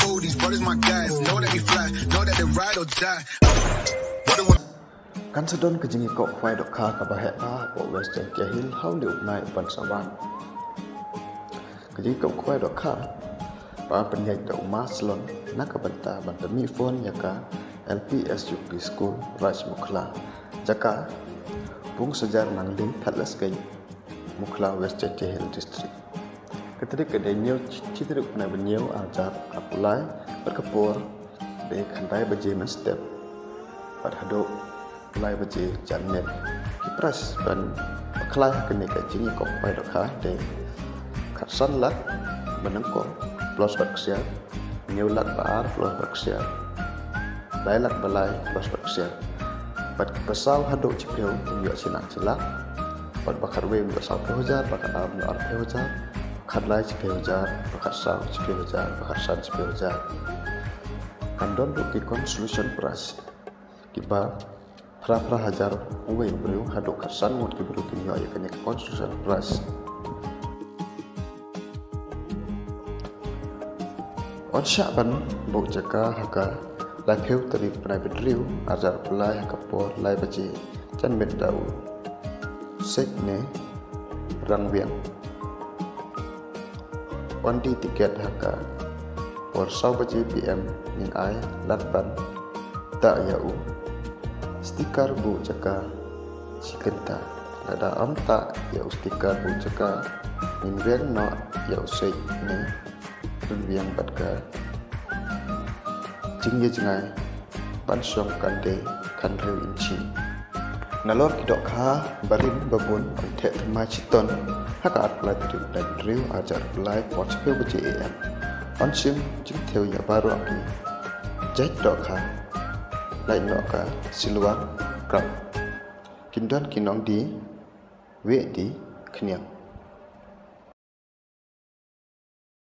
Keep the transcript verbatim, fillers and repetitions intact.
Oh, these brothers my guys. Know that we fly, know that they ride or die. What do I Kan sa don ka jingïakop khwai dohkha kaba heh bha hapoh West Jaiñtia Hills ha une u bnai u ban sa wan. Ka jingïakop khwai dohkha ba pynïaid da u Ma Slon na ka bynta ban pynmih phone ïa ka L P S U P School Rajmukhla, jaka Pung Sajar Nangling, Palace Gate, Mukhla, West Jaiñtia Hills District. Ka tarik ka dei hynñiew, shi tarik u bnai ba hynñiew, ar hajar arphew lai, bad ka por dei khyndai baje mynstep bad haduh lai baje janmiet. Ki prize ban bakhlai ha kane ka jingïakop khwai dohkha dei khatsan lak ba nyngkong plus bad ksiar, hynñiew lak ba ar plus bad ksiar, lai lak ba lai plus bad ksiar. Bad kiba saw haduh shiphew kin ïoh shi lak shi lak. Bad ba khatwei kin ïoh sawphew hajar, ba khatar kin ïoh arphew hajar, khatlai shiphew hajar, ba khatsaw shiphew hajar, ba khatsan shiphew hajar. Kan don ruh ki consolation prize kiba phra phra hajar uwei u briew haduh khatsan ngut ki briew kin ïoh ïa kane ka consolation prize. Yn shah ban buh jaka ha ka laiphew tarik bnai ba hynriew, ar hajar arphew lai, ha ka por lai baje janmiet da u Seit ne Rangwiang. Yn die tiket ha ka por saw baje P M. Ngin ai lad ban tah ïa u sticker buh jaka shi kynta. Lada ym tah ïa u sticker buh jaka, ngin weng noh ïa u Seit ne Rangwiang bad ka jingïajngai ban shong kan dei khynriew inchi. Nalor ki dohkha barim babun yn theh thymmai shitom ha ka arphew lai tarik bnai ba hynriew, ar hajar arphew lai, por shiphew baje A M. Yn shim jingthew ïa baroh ki jait dohkha, lait noh ka Silver Cup. Kin don ki nongdie, wieh die, khñiang.